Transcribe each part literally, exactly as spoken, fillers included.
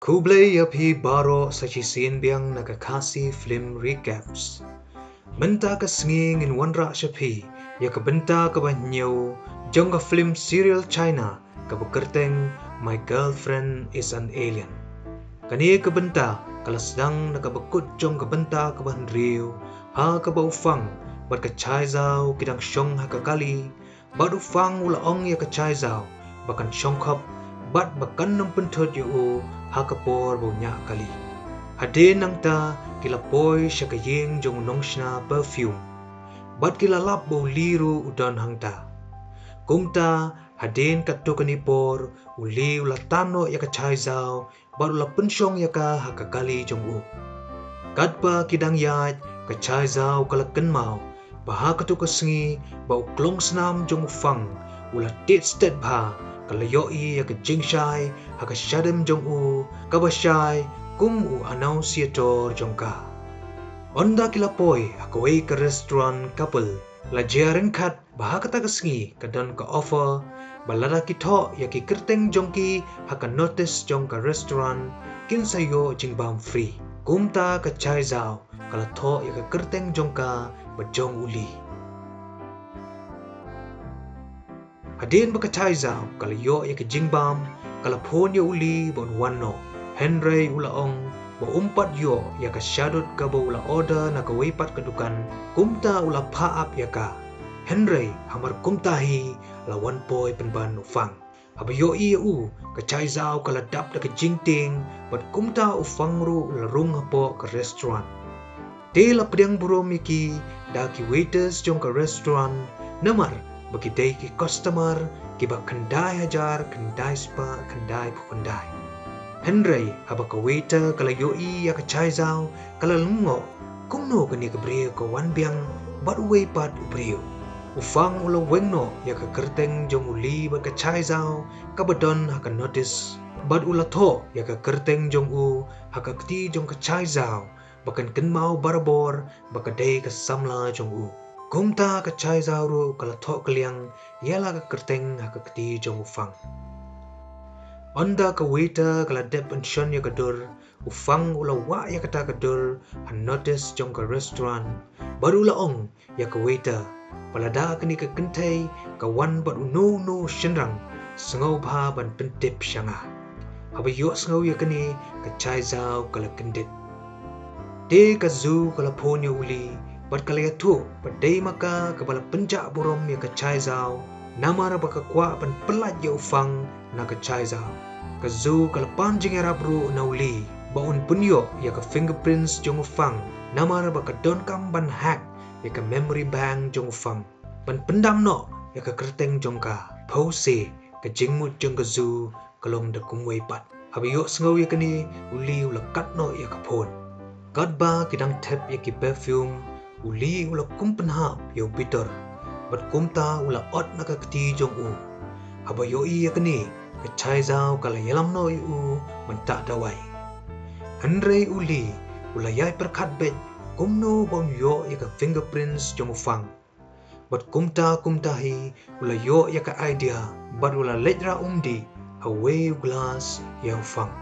Khublei ïa phi baroh sa shisien biang na ka Khasi Film Recaps. Mynta ka sngi ngin wanrah sha phi ïa ka bynta kaba hynñiew jong ka film serial China kaba kyrteng My Girlfriend Is an Alien. Kane ka bynta ka la sdang na kaba kut jong ka bynta kaba hynriew, ha kaba u Fang bad ka Chai Zhao ki dang shong ha ka kali, bad u Fang u la ong ïa ka Chai Zhao ba kan shongkhop bad ba kan nym pynthut ïa u ha ka por ba u ñiah kali. Hadien nangta ki la poi sha ka ïing jong u nongshna perfume, bad ki la lap ba u Li ruh u don hangta. Kumta hadien katto katne por u Li u la tan noh ïa ka Chai Zhao bad u la pynshong ïa ka ha ka kali jong u. Katba ki dang ïaid, ka Chai Zhao ka la kynmaw ba ha kato ka sngi ba u klong snam jong u Fang u la tied stet bha, ka la ïohi ïa ka jingshai ha ka shadem jong u kaba shai kum u annunciator jong ka. Ynda ki la poi ha kawei ka restaurant couple, la jia ryngkat ba ha kata ka sngi ka don ka offer ba lada ki thoh ïa ki kyrteng jong ki ha ka notice jong ka restaurant, kin sa ïoh jingbam free. Kumta ka Chai Zhao ka la thoh ïa ka kyrteng jong ka bad jong u Li. Hadien ba ka Chai Zhao ka la ïoh ïa ka jingbam, ka la phone ïa u Li ba un wan noh. Hynrei u la ong ba um pat ïoh ïa ka shadut kaba u la order na kawei pat ka dukan, kumta u la phah ap ïa ka. Hynrei hamar kumta hi la wan poi pynban u Fang. Haba ïohi ïa u, ka Chai Zhao ka la dap da ka jingtieng, bad kumta u Fang ruh u la rung hapoh ka restaurant. Te la pdiang burom ïa ki da ki waiters jong ka restaurant, namar ba ki dei ki customer kiba khyndai hajar khyndai spah khyndaiphew khyndai. Hynrei haba ka waiter ka la ïohi ïa ka Chai Zhao, ka la lyngngoh, kumno kane ka briew ka wan biang bad uwei pat u briew. U Fang u la weng noh ïa ka kyrteng jong u Li bad ka Chai Zhao kaba don ha ka notice, bad u la thoh ïa ka kyrteng jong u ha ka kti jong ka Chai Zhao, ba kan kynmaw barabor ba ka dei ka samla jong u. Kumta ka Chai Zhao ruh ka la thoh kylliang ïa la ka kyrteng ha ka kti jong u Fang. Ynda ka waiter ka la dep pynshon ïa ka dur, u Fang u la wah ïa kata ka dur ha notice jong ka restaurant, bad u la ong ïa ka waiter ba lada kane ka kynthei ka wan bad uno uno u shynrang, sngewbha ban pyntip sha nga. Haba ïohsngew ïa kane, ka Chai Zhao ka la kyndit. Te ka Zu ka la phone ïa u Li bad ka la ïathuh ba dei ma ka kaba la pynjah burom ïa ka Chai Zhao, namar ba ka kwah ban pyllait ïa u Fang na ka Chai Zhao. Ka Zu ka la pan jingïarap ruh na u Li ba un pynïoh ïa ka fingerprints jong u Fang, namar ba ka donkam ban hack ïa ka memory bank jong u Fang, ban pyndam noh ïa ka kyrteng jong ka. Phewse, ka jingmut jong ka Zu ka long da kumwei pat. Haba ïohsngew ïa kane, u Li u la kat noh ïa ka phone. Katba ki dang thep ïa ki perfume, u Li u la kum pynhap ïa u bitor, bad kumta u la ot na ka kti jong u. Haba ïohi ïa kane, ka Chai Zhao ka la ïalam noh ïa u ban tah dawai. Hynrei u Li u la ïai pyrkhat beit kumno ba un ïoh ïa ka fingerprints jong u Fang. Bad kumta kumta hi u la ïoh ïa ka idea, bad u la leit rah um dih ha uwei u glass ïa u Fang.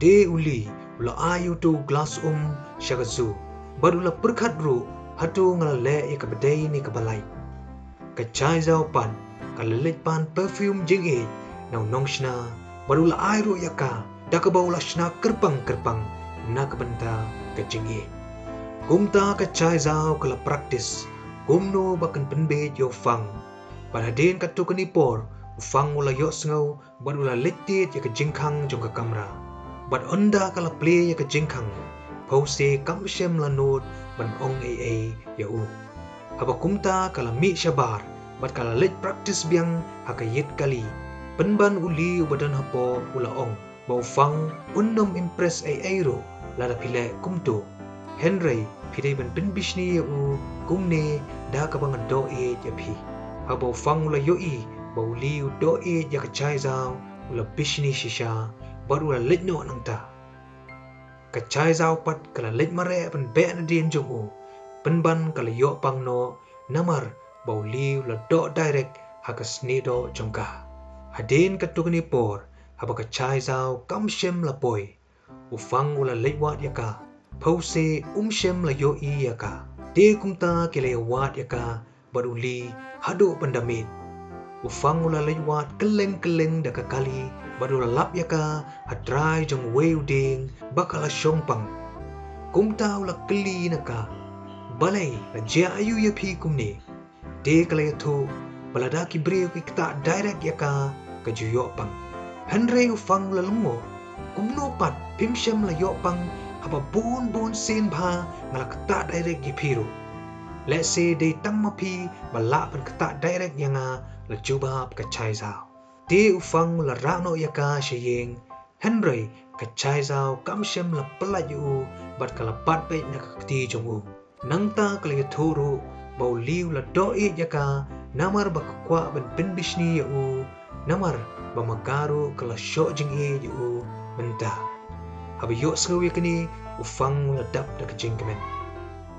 Te u Li u la ai ïa uto u glass um sha ka Zu, bad u la pyrkhat ruh, hato nga la leh ïa kaba dei ne kaba lait. Ka Chai Zhao pat ka la leit pan perfume jingïeit na u nongshna, bad u la ai ruh ïa ka, da kaba u la shna kyrpang kyrpang na ka bynta ka jingïeit. Kumta ka Chai Zhao ka la practice kumno ba kan pynbeit ïa u Fang. Bad hadien katto katne por, u Fang u la ïohsngew bad u la leit tied ïa ka jingkhang jong ka kamra. Bad ynda ka la plie ïa ka jingkhang, phewse kam shym la nud ban ong ei ei ïa u. Haba kumta ka la mih shabar bad ka la leit practice biang ha ka ïit kali. Pynban u Li uba don hapoh u la ong ba u Fang un nym impress ei ei ruh lada phi leh kumto. Hynrei phi dei ban pynbishni ïa u kumne da kaba nga doh ïeit ïa phi. Haba u Fang u la ïohi ba u Li u doh ïeit ïa ka Chai Zhao, u la bishni shisha bad u la leit noh nangta. Ka Chai Zhao pat ka la leit mareh ban beh nadien jong u. Pynban ka la ïoh pang noh, namar ba u Li u la doh direct ha ka snieh doh jong ka. Hadien katto katne por, Haba ka Chai Zao kam shym la poi, u Fang u la leit wad ïa ka. Phewse um shym la ïohi ïa ka. Te kumta ki la ïa wad ïa ka bad u Li haduh ban da miet. U Fang u la leit wad kylleng kylleng da ka kali bad u la lap ïa ka ha trai jong uwei u dieng ba ka la shong pang. Kumta u la kylli na ka, balei, la jia aïu ïa phi kumne? Te ka la ïathuh ba lada ki briew ki ktah direct ïa ka, ka ju ïoh pang. Hynrei u Fang u la lyngngoh, kumno pat phim shym la ïoh pang haba bun bun sien bha nga la ktah direct ïa phi ruh. Lehse dei tang ma phi ba lah ban ktah direct ïa nga, la jubab ka Chai Zao. Te u Fang u la rah noh ïa ka sha ïing, hynrei ka Chai Zao kam shym la pyllait ïa u bad ka la bat beit na ka kti jong u. Nangta ka la ïathuh ruh ba u Li u la doh ïeit ïa ka namar ba ka kwah ban pynbishni ïa u, namar ba ma ka ruh ka la shoh jingïeit ïa u mynta. Haba ïohsngew ïa kane, u Fang u la dap da ka jingkmen.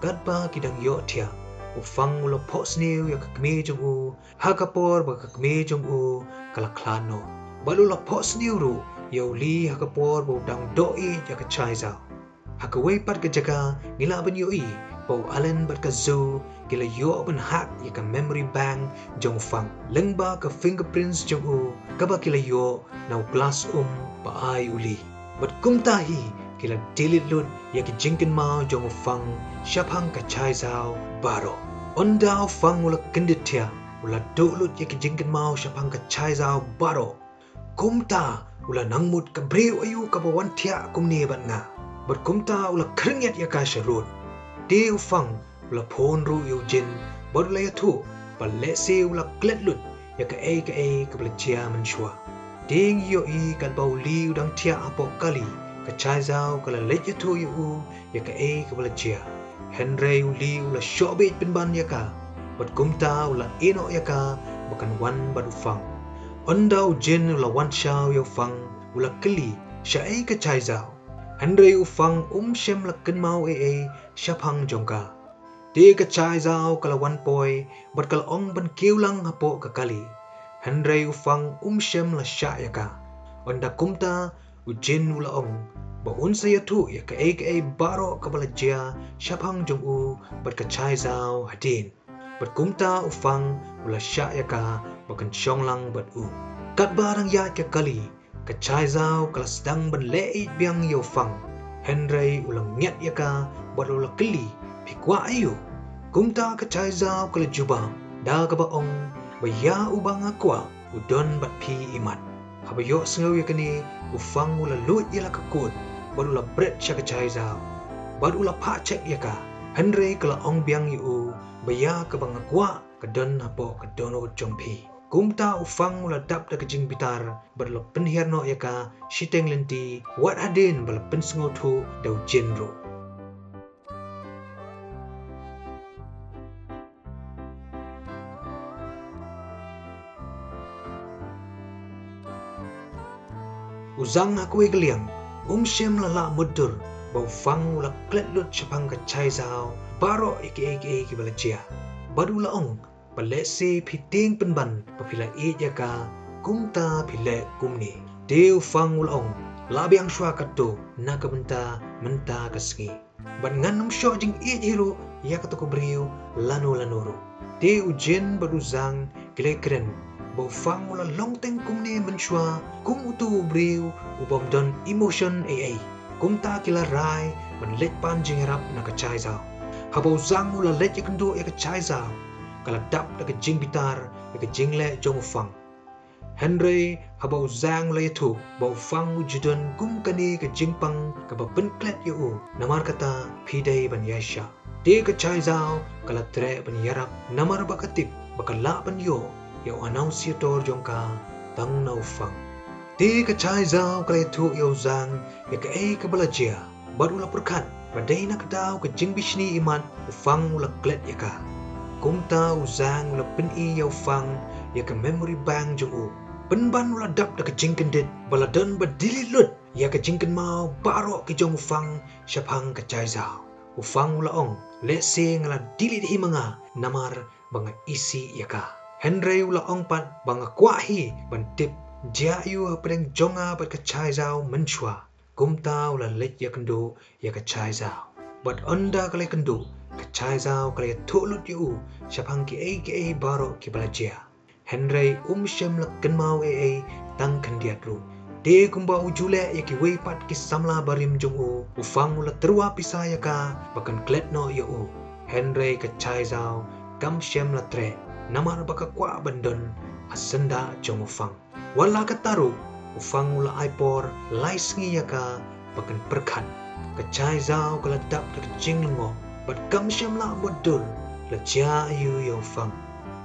Katba ki dang ïohthiah, u Fang u la phohsniew ïa ka kmie jong u ha ka por ba ka kmie jong u ka la khlad noh. Bad u la phohsniew ruh ïa u Li ha ka por ba u dang doh ïeit ïa ka Chai Zao. Ha kawei pat ka jaka ngi lah ban ïohi ba u Alan bad ka Zu ki la ïoh ban hack ïa ka memory bank jong u Fang, lyngba ka fingerprints jong u kaba ki la ïoh na u glass um ba ai u Li. Bad kumta hi ki la delete lut ïa ki jingkynmaw jong u Fang shaphang ka Chai Zao baroh. Ynda u Fang u la kyndit thiah, u la duh lut ïa ki jingkynmaw shaphang ka Chai Zao baroh. Kumta u la nang mut, ka briew aïu kaba wan thiah kumne bad nga? Bad kumta u la khyrngiat ïa ka sha rud. Te u Fang u la phone ruh ïa u Jin bad u la ïathuh ba lehse u la klet lut ïa kaei kaei kaba la jia mynshuwa. Te ngi ïohi katba u Li u dang thiah hapoh kali, ka Chai Zao ka la leit ïathuh ïa u ïa kaei kaba la jia. Hynrei u Li u la shoh beit pynban ïa ka, bad kumta u la ïehnoh ïa ka ba kan wan bad u Fang. Ynda u Jin u la wan shaw ïa u Fang, u la kylli shaei ka Chai Zao. Hynrei u Fang um shym la kynmaw ei ei shaphang jong ka. Te ka Chai Zao ka la wan poi bad ka la ong ban kiew lang hapoh ka kali. Hynrei u Fang um shym la shah ïa ka. Ynda kumta u Jin u la ong ba un sa ïathuh ïa kaei kaei baroh kaba la jia shaphang jong u bad ka Chai Zao hadien. Bad kumta u Fang u la shah ïa ka ba kan shong lang bad u. Katba dang ïaid ka kali, ka Chai Zao ka la sdang ban leh ïeit biang ïa u Fang. Hynrei u la ngiat ïa ka bad u la kylli, phi kwah aïu? Kumta ka Chai Zao ka la jubab da kaba ong ba ïa uba nga kwah u don bad phi imat. Haba ïohsngew ïa kane, u Fang u la luid ïa la ka kut bad u la bret sha ka Chai Zao bad u la phah check ïa ka. Hynrei ka la ong biang ïa u ba ïa kaba nga kwah ka don hapoh ka dohnud jong phi. Kumta u Fang u la dap da ka jingbitar bad u la pynhiar noh ïa ka shiteng lynti, wat hadien ba la pynsngewthuh da u Jin ruh. U Zang ha kawei ka liang um shym la lah mutdur ba u Fang u la klet lut shaphang ka Chai Zao baroh ïa kiei kiei kiba la jia. Bad u la ong ba lehse phi tieng pynban ba phi la ïeit ïa ka, kumta phi leh kumne. Te u Fang u la ong, la biang shuwa katto, na ka bynta mynta ka sngi. Bad ngan ym shoh jingïeit hi ruh ïa kato ka briew lano lano ruh. Te u Jin bad u Zang ki la kren ba u Fang u la long teng kumne mynshuwa kum uto u briew u bym don emotion ei ei. Kumta ki la rai ban leit pan jingïarap na ka Chai Zao. Haba u Zang u la leit ïakynduh ïa ka Chai Zao, ka la dap da ka jingbitar ïa ka jingleh jong u Fang. Hynrei haba u Zang u la ïathuh ba u Fang u ju don kum kane ka jingpang kaba pynklet ïa u, namar kata phi dei ban ïaishah. Te ka Chai Zao ka la treh ban ïarap namar ba ka tip ba ka lah ban ïoh ïa u annunciator jong ka tang na u Fang. Te ka Chai Zao ka la ïathuh ïa u Zang ïa kaei kaba la jia. Bad u la pyrkhat ba dei na ka daw ka jingbishni imat u Fang u la klet ïa ka. Kumta u Zang u la pyni ïa u Fang ïa ka memory bank jong u. Pynban u la dap da ka jingkyndit ba la don ba delete lut ïa ka jingkynmaw baroh ki jong u Fang shaphang ka Chai Zao. U Fang u la ong, lehse nga la delete hi ma nga namar ba nga isih ïa ka. Hynrei u la ong pat ba nga kwah hi ban tip Jia ïa u hapdeng jong nga bad ka Chai Zao mynshuwa. Kumta u la leit ïakynduh ïa ka Chai Zao. Bad ynda ka la ïakynduh, ka Chai Zao ka la ïathuh lut ïa u shaphang kiei kiei baroh kiba la jia. Hynrei um shym la kynmaw ei ei tang khyndiat ruh. Te kumba u ju leh ïa kiwei pat ki samla barim jong u, u Fang u la tyrwa pisa ïa ka ba kan klet noh ïa u. Hynrei ka Chai Zao kam shym la treh, namar ba ka kwah ban don ha syndah jong u Fang. Wat la katta ruh, u Fang u la ai por lai sngi ïa ka ba kan pyrkhat. Ka Chai Zao ka la dap da ka jinglyngngoh bad kam shym la mutdur la jia aiu ïa u Fang.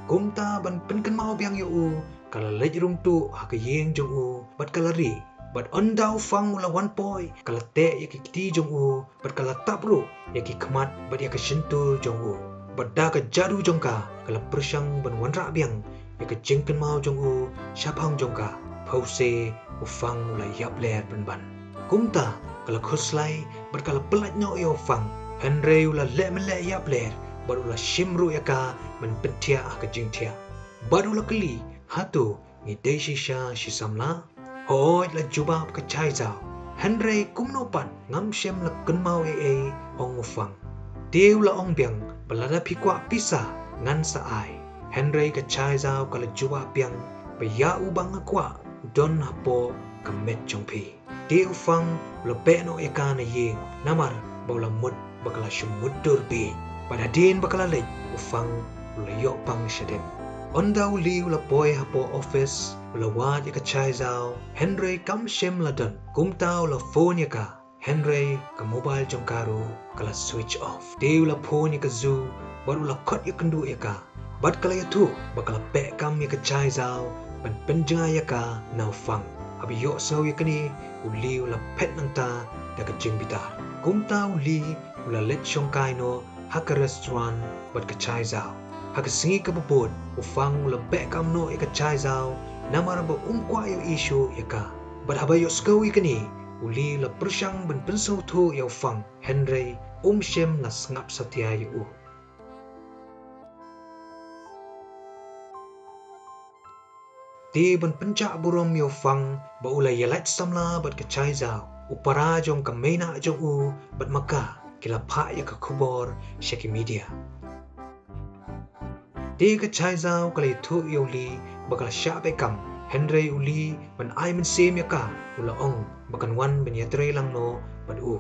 Kumta ban pynkynmaw biang ïa u, ka la leit rung tuh ha ka ïing jong u bad ka la rieh. Bad ynda u Fang u la wan poi, ka la teh ïa ki kti jong u bad ka la tap ruh ïa ki khmat bad ïa ka shyntur jong u. Bad da ka jadu jong ka, ka la pyrshang ban wanrah biang ïa ka jingkynmaw jong u shaphang jong ka. Phewse, u Fang u la ïap ler pynban. Kumta ka la khuslai bad ka la pyllait noh ïa u Fang. Hynrei u la leh mynleh ïap ler bad u la shim ruh ïa ka ban pynthiah ha ka jingthiah. Bad u la kylli, hato ngi dei shisha shi samla? Hooid, la jubab ka Chai Zao. Hynrei kumno pat ngam shym la kynmaw ei ei, ong u Fang. Te u la ong biang ba lada phi kwah pisa ngan sa ai. Hynrei ka Chai Zao ka la jubab biang ba ïa u ba nga kwah u don hapoh ka met jong phi. Te u Fang u la beh noh ïa ka na ïing namar ba u la mut ba ka la shu mutdur bieit. Bad hadien ba ka la leit, u Fang u la ïoh pang shadem. Ynda u Li u la poi hapoh office, u la wad ïa ka Chai Zao, hynrei kam shym la don. Kumta u la phone ïa ka, hynrei ka mobile jong ka ruh ka la switch off. Te u la phone ïa ka Zu bad u la khot ïakynduh ïa ka. Bad ka la ïathuh ba ka la peh kam ïa ka Chai Zao ban pynjngai ïa ka na u Fang. Haba ïohsngew ïa kane, u Li u la phet nangta da ka jingbitar. Kumta u Li u la leit shongkai noh ha ka restaurant bad ka Chai Zao. Ha ka sngi kaba bud, u Fang u la beh kam noh ïa ka Chai Zao namar ba um kwah ïohi shuh ïa ka. Bad haba ïohsngew ïa kane, u Li u la pyrshang ban pynsngewthuh ïa u Fang, hynrei um shym la sngap satia ïa u. Te ban pynjah burom ïa u Fang ba u la ïalait samla bad ka Chai Zao, u para jong ka meinah jong u bad ma ka ki la phah ïa ka khubor sha ki media. Te ka Chai Zao ka la ïathuh ïa u Li ba ka la shah beh kam, hynrei u Li ban ai mynsiem ïa ka u la ong ba kan wan ban ïatrei lang noh bad u.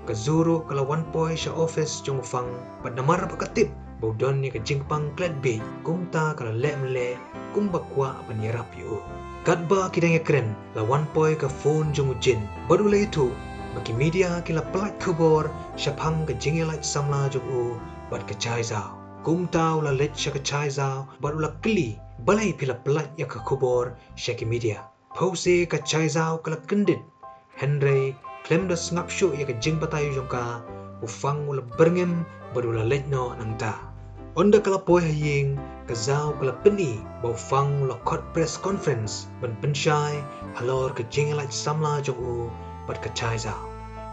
Ka Zu ruh ka la wan poi sha office jong u Fang bad namar ba ka tip ba u don ïa ka jingpang klet bieit, kumta ka la leh mynleh kumba kwah ban ïarap ïa u. Katba ki dang ïakren, la wan poi ka phone jong u Jin bad u la ïathuh ba ki media ki la pyllait khubor shaphang ka jingïalait samla jong u bad ka Chai Zao. Kumta u la leit sha ka Chai Zao bad u la kylli, balei phi la pyllait ïa ka khubor sha ki media? Phewse ka Chai Zao ka la kyndit. Hynrei khlem da sngap shuh ïa ka jingbatai jong ka, u Fang u la byrngem bad u la leit noh nangta. Ynda ka la poi ha ïing, ka Zao ka la pyni ba u Fang u la khot press conference ban pynshai halor ka jingïalait samla jong u bad ka Chai Zao.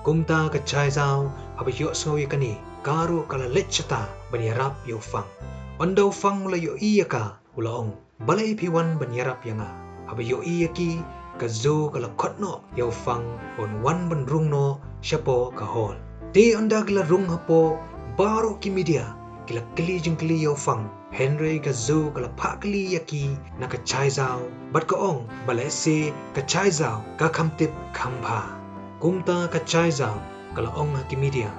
Kumta ka Chai Zao haba ïohsngew ïa kane, ka ruh ka la leit shata ban ïarap ïa u Fang. Ynda u Fang u la ïohi ïa ka, u la ong, balei phi wan ban ïarap ïa nga? Haba ïohi ïa ki, ka Zu ka la khot noh ïa u Fang ban wan ban rung noh shapoh ka hall. Te ynda ki la rung hapoh, baroh ki media ki la kylli jingkylli ïa u Fang. Hynrei ka Zu ka la phah kylli ïa ki na ka Chai Zao bad ka ong ba lehse ka Chai Zao ka kham tip kham bha. Kumta ka Chai Zao ka la ong ha ki media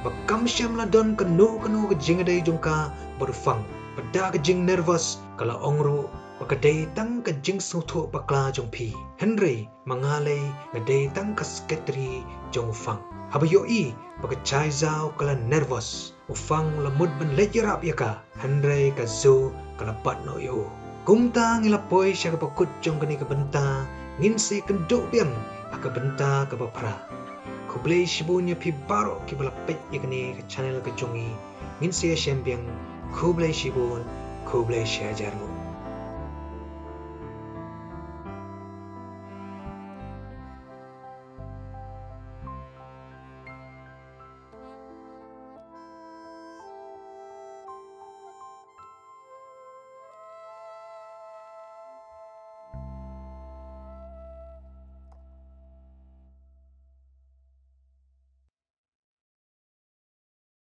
ba kam shym la don kano kano ka jingïadei jong ka bad u Fang. Bad da ka jingnervous ka la ong ruh ba ka dei tang ka jingsngewthuh bakla jong phi. Hynrei ma nga lei nga dei tang ka secretary jong u Fang. Haba ïohi ba ka Chai Zao ka la nervous, u Fang u la mut ban leit ïarap ïa ka, hynrei ka Zu ka la bat noh ïa u. Kumta ngi la poi sha kaba kut jong kane ka bynta, ngin sa ïakynduh biang ha ka bynta kaba phra. Khublei shibun ïa phi baroh kiba la peit ïa kane ka channel ka jong ngi. Ngin sa ïashem biang, khublei shibun, khublei shihajar nguh.